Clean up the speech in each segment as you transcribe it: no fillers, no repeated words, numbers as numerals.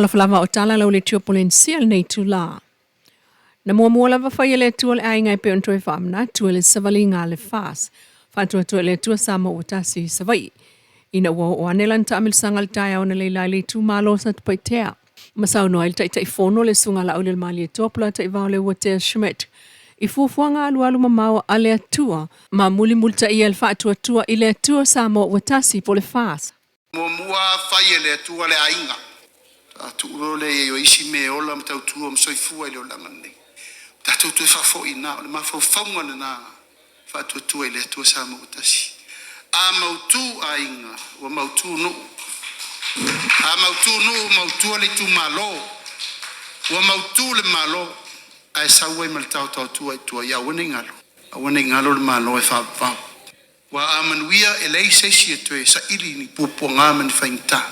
Talofa lava o tala lau le tio Polenisia lenei itulā. Na muamua lava fai e le Atua le aiga e pei ona toe faamanatu e le savaliga a le FAS, Faatuatua i le Atua Samoa ua tasi i Savaii. Ina ua oo ane lana taamilosaga i le taeao analeila i le itumalo o Satupaitea, ma saunoa ai le Taitaifono le Susuga Laaulialemalietoa Polataivao Leuatea Schmidt i fuafuaga alualu mamao a le Atua ma mulimulitaia le Faatuatua i le Atua Samoa ua tasi po o le FAS. Muamua fai e le Atua le aiga, faatoa tuu loa lea i ai o isi mea e ola ma tautua ma soifua i le olaga lenei. Tatou toe faafoi i ina, o le mafaufauga lena faatuatua i le Atua Samoa ua tasi. A mautu aiga, ua mautu nuu. A mautu nuu, ua mautu le itumalo, ua mautu le Malo, ae sau ai ma le taotaotua i tua, ia aua ne i galo, aua ne i galo le Malo e faavavau. Aua a manuia, e leai se isi e toe saili ni puapuaga ma ni faigata.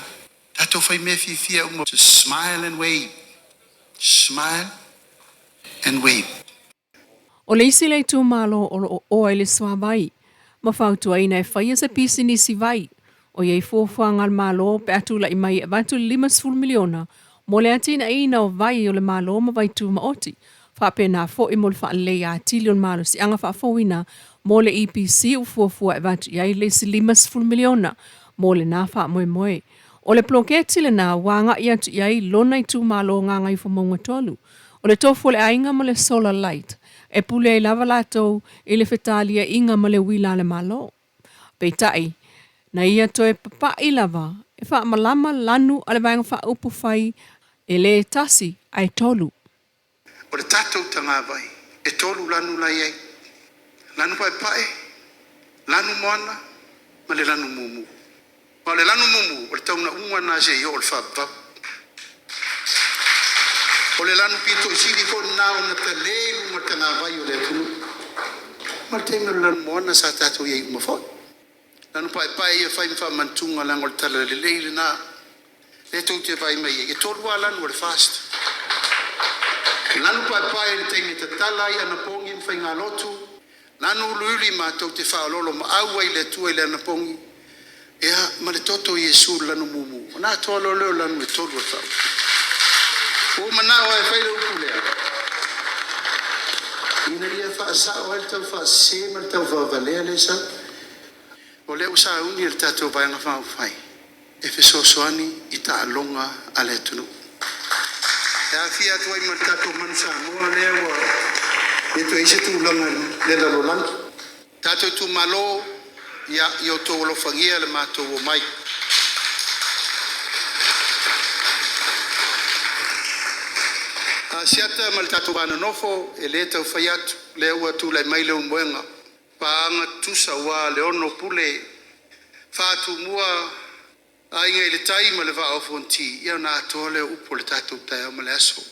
Tatou fai mea fiafia uma. Just smile and wave. Smile and wave. O le isi lea itumalo o lo o oa i le suavai ma fautuaina e faia se pisinisi vai o i ai fuafuaga a le Malo pe a tulai mai e avatu le $50 miliona mo le atinaeina o vai o le Malo ma vai tumaoti, faapena foi mo le faaleleia atili o le malosiaga faafouina mo le EPC ua fuafua e avatu i ai le isi $50 miliona mo lena faamoemoe. O le poloketi lena ua agai atu i ai lona itumalo Gagaifomauga 3, o le tofu o le aiga ma le solar light e pule ai lava latou i le fetaliaiga ma le uila a le Malo. Peitai, na ia toe papaʻi lava e faamalama lanu a le Vaega Faaupufai e le tasi ae tolu. O le tatou tagavai, e tolu lanu la e i ai, lanu paepae, lanu moana ma le lanu mumu. Ma o le lanu mumu, o le taunauga lena seia oo i le faavavau. O le lanu pito i sili foi lena ona tale i luga o le tagavai o le atunuu. Ma o le taimi o le lanu moana sa tatou i ai uma foi. Lanu paepae ia fai ma faamanatuga leaga o le talalelei lena. Lea tou te vaai mai ai, e tolu lava lanu o le FAST. O lanu paepae i le taimi e tatala ai anapogi ma faigalotu, lanu uluili matou te faaoloolomaau ai i le Atua i le anapogi, ia ma le toto o Iesu i le lanu mumu, ona atoa loa lea o lanu e tolu o le faaupuga. Ua ou manao lava e fai le upu lea, ina ia faasao ai le taufaasese ma le tauvalevalea lea e sau. O lea ua sauni e le tatou Vaega Faaupufai e fesoasoani i taaloga a le atunuu. E aafia atu ai ma le tatou Manu Samoa lea ua le toe i ai se tulaga i le lalolagi. Tatou itumalo, ia, ia outou alofagia le matou omai. Asiata ma le tatou va nonofo, e le tau fai atu, lea ua tulai mai Leulumoega. Paaga tutusa aua le ono pule faatumua Aiga i le Tai ma le Vaa o Fonoti, ia ona atoa lea o upu o le tatou taeao ma le aso.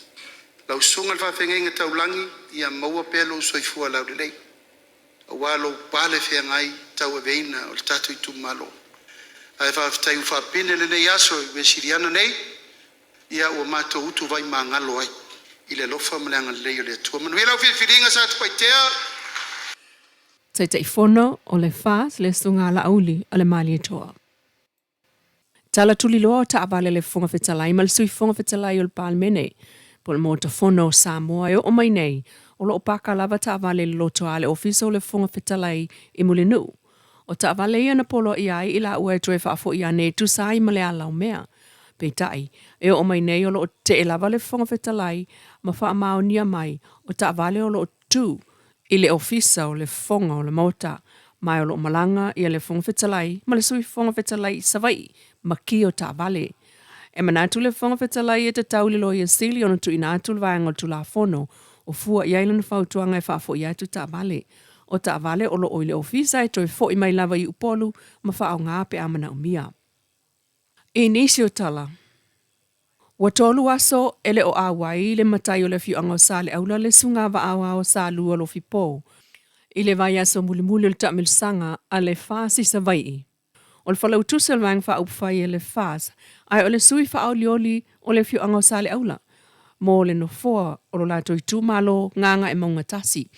Lau susuga i le faafeagaiga taulagi, ia maua pea lou soifua laulelei, aua lou pale feagai tauaveina o le tatou itumalo. Ae faafetai ua faapine lenei aso i Wesleyana nei, ia ua matou utuvai magalo ai i le alofa ma le agalelei o le Atua. Manuia lau filifiliga Satupaitea. Taitaifono o le FAS le Susuga Laauli a le Malietoa. Tala tuliloa o taavale a le Fofoga Fetalai ma le Sui Fofoga Fetalai o le Palemene po o le Maota Fono o Samoa e oo mai nei, o lo o paka lava taavale i le lotoa a le Ofisa o le Fofoga Fetalai i Mulinuu. O taavale ia na poloaia ai i laua e toe faafoi ane e tusa ai ma le ala o mea. Peitai, e oo mai nei o lo o tetee lava le Fofoga Fetalai ma faamaonia mai o taavale o lo o tu i le Ofisa o le Fofoga o le Maota, ma o lo o malaga ia le Fofoga Fetalai ma le Sui Fofoga Fetalai i Savaii ma ki o taavale. E manatu le Fofoga Fetalai e tatau i le Loia Sili ona tuuina atu le vaega o le Tulafono o fua i ai lana fautuaga e faafoi atu taavale. O taavale o lo o i le Ofisa e toe foi mai lava i Upolu ma faaaoga pe a manaomia. I nisi o tala, ua tolu aso e le o auai le matai o le afioaga o Saleaula le suga vaaoao sa lua Lofipo i le vaiaso mulimuli o le taamilosaga a le FAS i Savaii. O le Failautusi o le Vaega Faaupufai a le FAS ae o le sui faaolioli o le afioaga o Saleaula mo le nofoa o lo latou itumalo Gagaemauga 1.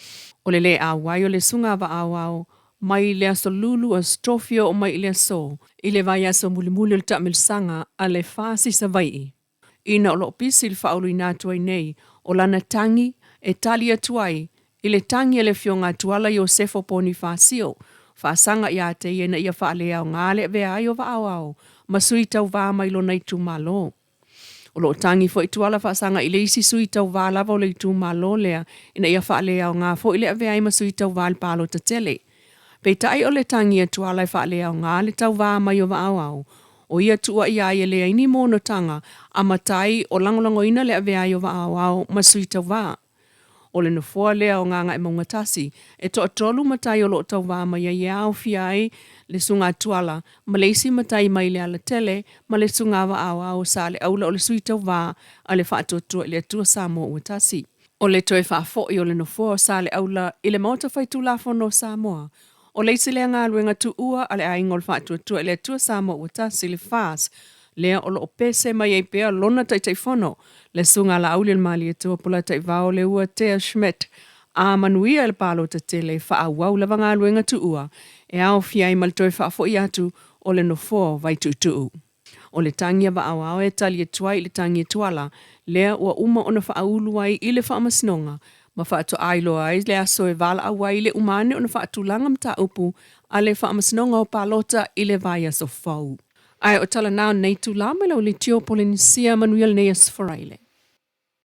O le le auai o le suga vaaoao Mai le aso Lulu aso Tofi oo mai i le aso i le vaiaso mulimuli o le taamilosaga a le FAS i Savaii. ina o lo o pisi i le faauluina atu ai nei o lana tagi e tali atu ai i le tagi a le Afioga a Tuala Iosefo Ponifasio, faasaga ia te ia ina ia faaleaoga le avea ai o Vaaoao ma sui tauva mai lona itumalo. O lo o tagi foi Tuala faasaga i le isi sui tauva lava o le itumalo lea ina ia faaleaoga foi le avea ai ma sui tauva i le palota tele. Peitai o le tagi a Tuala e faaleaoga le tauva mai o Vaaoao, o ia tuuaia ai e leai ni monotaga a matai o lagolagoina le avea ai o Vaaoao ma sui tauva. O le nofoa lea o Gagaemauga 1, e toatolu matai o lo o tauva mai ai e aofia ai le Susuga a Tuala ma le isi matai mai Lealatele ma le Susuga a Vaaoao o Saleaula o le sui tauva a le Faatuatua i le Atua Samoa ua Tasi. O le toe faafoi o le nofoa o Saleaula i le Maota Faitulafono o Samoa, o le isi lea galuega tuua a le Aiga o le Faatuatua i le Atua Samoa ua Tasi, le FAST, lea o lo o pese mai ai pea lona Taitaifono, le Susuga a Laaulialemalietoa Polataivao Leuatea Schmidt, a manuia i le palota tele e faaauau lava galuega tuua e aofia ai ma le toe faafoi atu o le nofoa o Vaituutuu. O le tagi a Vaaoao e tali atu ai i le tagi a Tuala, lea ua uma ona faaulu ai i le Faamasinoga ma faatoa iloa ai le aso e valaau ai i le uma ane ona faatulaga mataupu a le Faamasinoga o Palota i le vaiaso fou. Ae o tala na o lenei itula mai lau leitio Polenisia manuia lenei aso Faraile.